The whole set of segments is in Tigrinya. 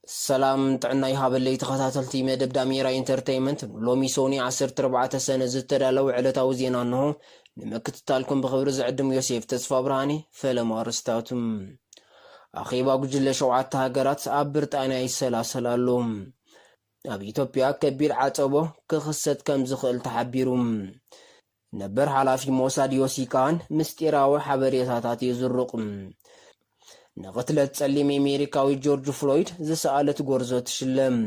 ሰላም ጥዕና ይሃበለይ ተኸታተልቲ መደብ ዳሜራ ኢንተርተይመንት፣ ሎሚ ሶኒ ዓሰርተ ኣርባዕተ ሰነ ዝተዳለወ ዕለታዊ ዜና እንሆ። ንምክትታልኩም ብኽብሪ ዝዕድም ዮሴፍ ተስፋ ብርሃኔ። ፈለማ ኣርስታቱ። ኣኼባ ጉጅለ ሸውዓተ ሃገራት ኣብ ብሪጣንያ ይሰላሰል ኣሎ። ኣብ ኢትዮጵያ ከቢድ ዓጸቦ ክኽሰት ከም ዝኽእል ተሓቢሩ። ነበር ሓላፊ ሞሳድ ዮሲ ካህን ምስጢራዊ ሓበሬታታት የዝርቕ። ንቕትለት ጸሊም ኣሜሪካዊ ጆርጅ ፍሎይድ ዝሰኣለት ጎርዞ ትሽለም።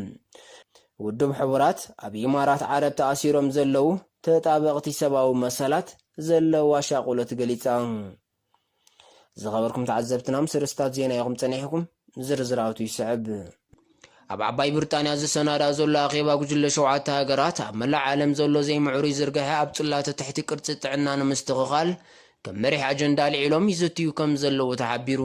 ውድብ ሕቡራት ኣብ ኢማራት ዓረብ ተኣሲሮም ዘለዉ ተጣበቕቲ ሰብኣዊ መሰላት ዘለዋ ሻቑሎት ገሊጻ። ዝኸበርኩም ተዓዘብትና፣ ምስ ርእስታት ዜና ኢኹም ጸኒሕኩም። ዝርዝራቱ ይስዕብ። ኣብ ዓባይ ብሪጣንያ ዝሰናዳ ዘሎ ኣኼባ ጉጅለ ሸውዓተ ሃገራት፣ ኣብ መላእ ዓለም ዘሎ ዘይምዕሩይ ዝርግሐ ኣብ ጽላተ ትሕቲ ቅርጺ ጥዕና ንምስትኽኻል ከም መሪሕ ኣጀንዳ ኣልዒሎም ይዝትዩ ከም ዘለዉ ተሓቢሩ።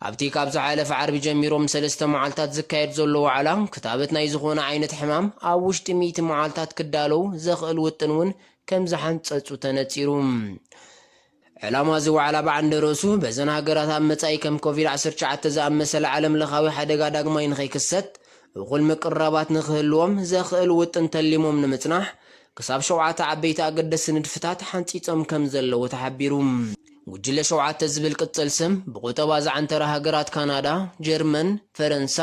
ኣብቲ ካብ ዝሓለፈ ዓርቢ ጀሚሮም ሰለስተ መዓልታት ዝካየድ ዘሎ ዋዕላ፣ ክታበት ናይ ዝኾነ ዓይነት ሕማም ኣብ ውሽጢ ሚእቲ መዓልታት ክዳለው ዘኽእል ውጥን እውን ከም ዝሓንጸጹ ተነጺሩ። ዕላማ እዚ ዋዕላ ብዓንደ ርእሱ፣ በዘን ሃገራት ኣብ መጻኢ ከም ኮቪድ ዓሰርተ ትሽዓተ ዝኣመሰለ ዓለም ለኻዊ ሓደጋ ዳግማይ ንኸይክሰት፣ እኹል ምቅርራባት ንኽህልዎም ዘኽእል ውጥን ተሊሞም ንምጽናሕ፣ ክሳብ ሸውዓተ ዓበይቲ ኣገደስቲ ንድፍታት ሓንጺጾም ከም ዘለዉ ተሓቢሩ። ጉጅለ ሸውዓተ ዝብል ቅጽል ስም፣ ብቁጠባ ዝዓንተራ ሃገራት ካናዳ፣ ጀርመን፣ ፈረንሳ፣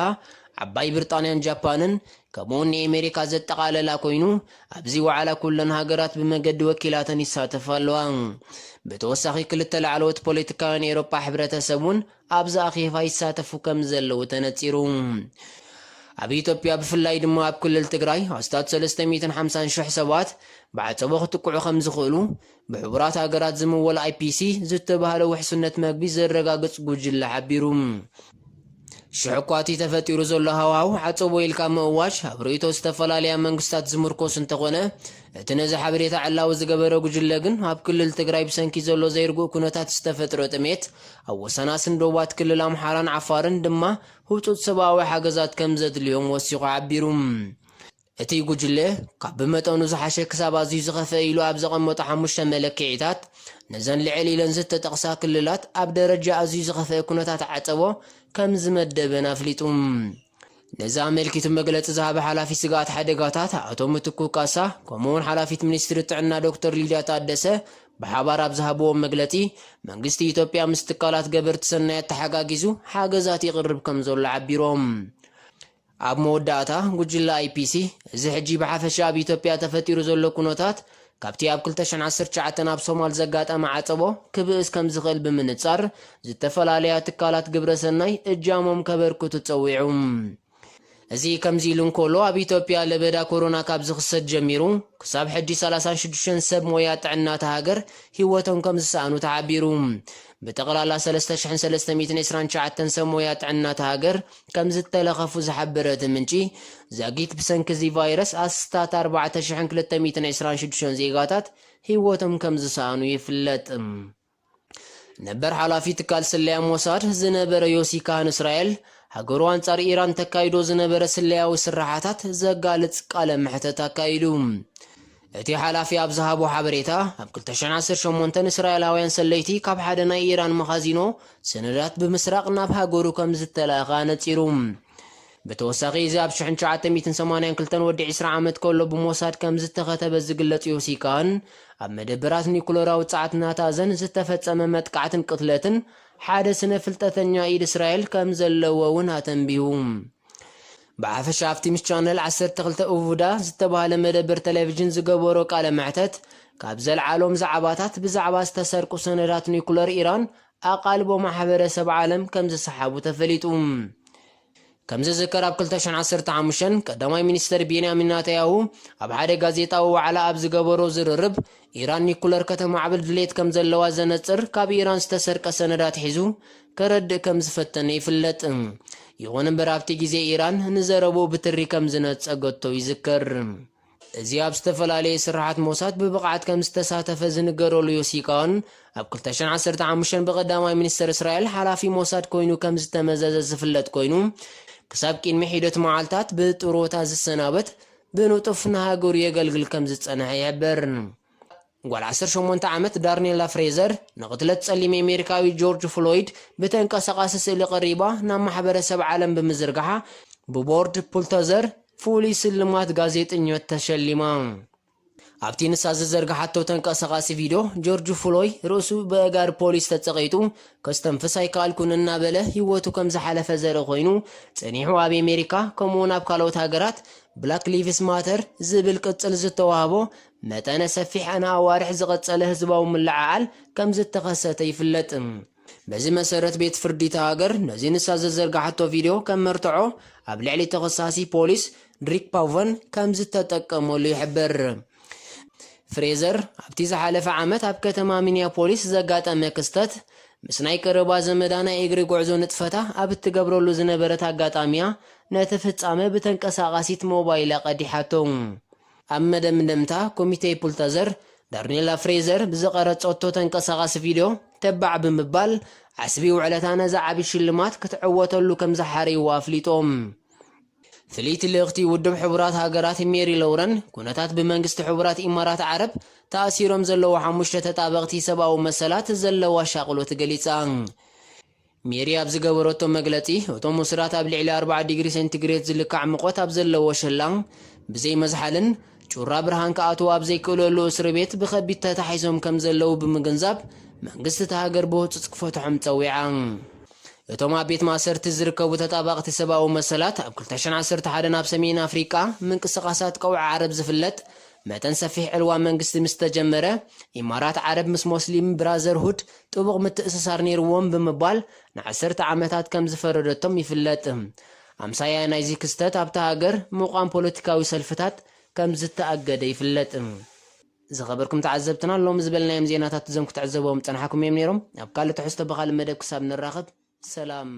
ዓባይ ብሪጣንያን ጃፓንን፣ ከምኡውን ንኤሜሪካ ዘጠቓለላ ኮይኑ፣ ኣብዚ ዋዕላ ኩለን ሃገራት ብመገዲ ወኪላተን ይሳተፋ ኣለዋ። ብተወሳኺ ክልተ ላዕለዎት ፖለቲካውያን ኤሮጳ ሕብረተሰብ እውን ኣብዚ ኣኼባ ይሳተፉ ከም ዘለዉ ተነጺሩ። ኣብ ኢትዮጵያ ብፍላይ ድማ ኣብ ክልል ትግራይ ኣስታት ሰለስተ ሚእትን ሓምሳን ሽሕ ሰባት ብዓጸቦ ክትቅዑ ከም ዝኽእሉ ብሕቡራት ሃገራት ዝምወል ኣይፒሲ ዝተባህለ ውሕስነት መግቢ ዘረጋግጽ ጉጅለ ሓቢሩ። ሽሕ እኳ እቲ ተፈጢሩ ዘሎ ሃዋህው ዓጸቦ ኢልካ ምእዋጅ ኣብ ርእይቶ ዝተፈላለያ መንግስታት ዝምርኮስ እንተኾነ፣ እቲ ነዚ ሓበሬታ ዕላዊ ዝገበረ ጉጅለ ግን ኣብ ክልል ትግራይ ብሰንኪ ዘሎ ዘይርጉእ ኩነታት ዝተፈጥረ ጥሜት ኣብ ወሰናስን ዶባት ክልል ኣምሓራን ዓፋርን ድማ ህጹጽ ሰብኣዊ ሓገዛት ከም ዘድልዮም ወሲኹ ሓቢሩ። እቲ ጉጅለ፣ ካብ ብመጠኑ ዝሓሸ ክሳብ ኣዝዩ ዝኸፍአ ኢሉ ኣብ ዘቐመጦ ሓሙሽተ መለክዒታት፣ ነዘን ልዕል ኢለን ዝተጠቕሳ ክልላት ኣብ ደረጃ ኣዝዩ ዝኸፍአ ኩነታት ዓጸቦ ከም ዝመደበን ኣፍሊጡ። ነዚ ኣመልኪቱ መግለጺ ዝሃበ ሓላፊ ስግኣት ሓደጋታት ኣቶ ምትኩ ካሳ፣ ከምኡውን ሓላፊት ሚኒስትሪ ጥዕና ዶክተር ሊድያ ታደሰ ብሓባር ኣብ ዝሃብዎ መግለጺ፣ መንግስቲ ኢትዮጵያ ምስ ትካላት ገበርቲ ሰናያት ተሓጋጊዙ ሓገዛት ይቕርብ ከም ዘሎ ሓቢሮም። ኣብ መወዳእታ፣ ጉጅለ ኣይፒሲ፣ እዚ ሕጂ ብሓፈሻ ኣብ ኢትዮጵያ ተፈጢሩ ዘሎ ኩነታት፣ ካብቲ ኣብ ክልተ ሽሕን ዓሰርተ ትሽዓተን ኣብ ሶማል ዘጋጠመ ዓጸቦ ክብእስ ከም ዝኽእል ብምንጻር፣ ዝተፈላለያ ትካላት ግብረ ሰናይ እጃሞም ከበርክቱ ጸዊዑ። እዚ ከምዚ ኢሉ እንከሎ፣ ኣብ ኢትዮጵያ ለበዳ ኮሮና ካብ ዝኽሰት ጀሚሩ፣ ክሳብ ሕጂ ሰላሳን ሽዱሽተን ሰብ ሞያ ጥዕና እታ ሃገር ህይወቶም ከም ዝሰኣኑ ተሓቢሩ። ብጠቕላላ ሰለስተ ሽሕን ሰለስተ ሚእትን ዕስራን ትሽዓተን ሰብ ሞያ ጥዕና እታ ሃገር ከም ዝተለኸፉ ዝሓበረ እቲ ምንጪ፣ ዛጊት ብሰንኪ እዚ ቫይረስ ኣስታት ኣርባዕተ ሽሕን ክልተ ሚእትን ዕስራን ሽዱሽተን ዜጋታት ህይወቶም ከም ዝሰኣኑ ይፍለጥ። ነበር ሓላፊ ትካል ስለያ ሞሳድ ዝነበረ ዮሲ ካህን፣ እስራኤል ሃገሩ ኣንጻር ኢራን ተካይዶ ዝነበረ ስለያዊ ስራሓታት ዘጋልጽ ቃለ መሕተት ኣካይዱ። እቲ ሓላፊ ኣብ ዝሃቦ ሓበሬታ፣ ኣብ ክልተ ሽሕን ዓሰርተ ሸሞንተን እስራኤላውያን ሰለይቲ ካብ ሓደ ናይ ኢራን መኻዚኖ ሰነዳት ብምስራቕ ናብ ሃገሩ ከም ዝተላእኸ ኣነጺሩ። ብተወሳኺ፣ እዚ ኣብ ሽሕን ትሽዓተ ሚእትን ሰማንያን ክልተን ወዲ ዕስራ ዓመት ከሎ ብሞሳድ ከም ዝተኸተበ ዝግለጽ ዮሲ ካህን፣ ኣብ መደበራት ኒኩለራዊ ጸዓት ናታንዝ ዝተፈጸመ መጥቃዕትን ቅትለትን ሓደ ስነ ፍልጠተኛ ኢድ እስራኤል ከም ዘለዎ እውን ኣተንቢሁ። ብሓፈሻ፣ ኣብቲ ምስ ቻነል ዓሰርተ ክልተ ኡቡዳ ዝተባህለ መደበር ቴሌቪዥን ዝገበሮ ቃለ መሕተት፣ ካብ ዘልዓሎም ዛዕባታት፣ ብዛዕባ ዝተሰርቁ ሰነዳት ኒኩለር ኢራን ኣቓልቦ ማሕበረሰብ ዓለም ከም ዝሰሓቡ ተፈሊጡ። ከም ዝዝከር፣ ኣብ ክልተ ሽሕን ዓሰርተ ሓሙሽተን ቀዳማይ ሚኒስተር ቤንያሚን ናታያሁ ኣብ ሓደ ጋዜጣዊ ዋዕላ ኣብ ዝገበሮ ዝርርብ፣ ኢራን ኒኩለር ከተማዕብል ድሌት ከም ዘለዋ ዘነጽር ካብ ኢራን ዝተሰርቀ ሰነዳት ሒዙ ከረድእ ከም ዝፈተነ ይፍለጥ። ይኹን እምበር፣ ኣብቲ ግዜ ኢራን ንዘረብኡ ብትሪ ከም ዝነጸገቶ ይዝከር። እዚ ኣብ ዝተፈላለየ ስርሓት ሞሳድ ብብቕዓት ከም ዝተሳተፈ ዝንገረሉ ዮሲ ካህን፣ ኣብ ክልተ ሽሕን ዓሰርተ ሓሙሽተን ብቐዳማይ ሚኒስተር እስራኤል ሓላፊ ሞሳድ ኮይኑ ከም ዝተመዘዘ ዝፍለጥ ኮይኑ፣ ክሳብ ቅድሚ ሒደት መዓልታት ብጥሮታ ዝሰናበት፣ ብንጡፍ ንሃገሩ የገልግል ከም ዝጸንሐ ይሕበር። ጓል ዓሰርተ ሸሞንተ ዓመት ዳርኔላ ፍሬዘር ንቕትለት ጸሊም ኣሜሪካዊ ጆርጅ ፍሎይድ ብተንቀሳቓሲ ስእሊ ቀሪባ ናብ ማሕበረሰብ ዓለም ብምዝርጋሓ ብቦርድ ፑልተዘር ፍሉይ ስልማት ጋዜጠኞት ተሸሊማ። ኣብቲ ንሳ ዝዘርግሓቶ ተንቀሳቓሲ ቪድዮ፣ ጆርጅ ፍሎይ ርእሱ ብእጋር ፖሊስ ተጸቒጡ፣ "ከስተንፍስ ኣይከኣልኩን" እናበለ ህይወቱ ከም ዝሓለፈ ዘርኢ ኮይኑ፣ ጸኒሑ ኣብ ኣሜሪካ ከምኡውን ኣብ ካልኦት ሃገራት ብላክ ሊቭስ ማተር ዝብል ቅጽል ዝተዋህቦ መጠነ ሰፊሕ ንኣዋርሕ ዝቐጸለ ህዝባዊ ምልዕዓል ከም ዝተኸሰተ ይፍለጥ። በዚ መሰረት፣ ቤት ፍርዲ እታ ሃገር ነዚ ንሳ ዘዘርግሓቶ ቪድዮ ከም መርትዖ ኣብ ልዕሊ ተኸሳሲ ፖሊስ ድሪክ ፓቨን ከም ዝተጠቀመሉ ይሕብር። ፍሬዘር ኣብቲ ዝሓለፈ ዓመት ኣብ ከተማ ሚኒያፖሊስ ዘጋጠመ ክስተት፣ ምስ ናይ ቀረባ ዘመዳ ናይ እግሪ ጉዕዞ ንጥፈታ ኣብ እትገብረሉ ዝነበረት ኣጋጣሚያ ነቲ ፍጻመ ብተንቀሳቓሲት ሞባይላ ቀዲሓቶ። ኣብ መደምደምታ፣ ኮሚቴ ፑልተዘር ዳርኔላ ፍሬዘር ብዝቐረጸቶ ተንቀሳቓሲ ቪድዮ ተባዕ ብምባል፣ ዓስቢ ውዕለታ ነዚ ዓቢ ሽልማት ክትዕወተሉ ከም ዝሓረይዎ ኣፍሊጦም። ፍልይቲ ልእኽቲ ውድብ ሕቡራት ሃገራት ሜሪ ሎውረን፣ ኩነታት ብመንግስቲ ሕቡራት ኢማራት ዓረብ ተኣሲሮም ዘለዉ ሓሙሽተ ተጣበቕቲ ሰብኣዊ መሰላት ዘለዋ ሻቕሎት ገሊጻ። ሜሪ ኣብ ዝገበረቶ መግለጺ፣ እቶም እሱራት ኣብ ልዕሊ ኣርብዓ ዲግሪ ሴንቲግሬድ ዝልካዕ ሙቐት ኣብ ዘለዎ ሸላ፣ ብዘይ መዝሓልን ጩራ ብርሃን ክኣትዉ ኣብ ዘይክእለሉ እስሪ ቤት ብኸቢድ ተታሒዞም ከም ዘለዉ ብምግንዛብ፣ መንግስቲ እታ ሃገር ብህጹጽ ክፈትሖም ጸዊዓ። እቶም ኣብ ቤት ማእሰርቲ ዝርከቡ ተጣባቕቲ ሰብኣዊ መሰላት፣ ኣብ ክልተ ሽሕን ዓሰርተ ሓደን ኣብ ሰሜን ኣፍሪቃ ምንቅስቓሳት ቀውዒ ዓረብ ዝፍለጥ መጠን ሰፊሕ ዕልዋ መንግስቲ ምስ ተጀመረ፣ ኢማራት ዓረብ ምስ ሞስሊም ብራዘርሁድ ጥቡቕ ምትእስሳር ነይርዎም ብምባል ንዓሰርተ ዓመታት ከም ዝፈረደቶም ይፍለጥ። ኣምሳያ ናይዚ ክስተት ኣብታ ሃገር ምቋም ፖለቲካዊ ሰልፍታት ከም ዝተኣገደ ይፍለጥ። ዝኸበርኩም ተዓዘብትና፣ ሎሚ ዝበልናዮም ዜናታት እዞም ክትዕዘብዎም ጸናሕኩም እዮም ነይሮም። ኣብ ካልእ ትሕዝቶ ብኻልእ መደብ ክሳብ ንራኸብ፣ ሰላም።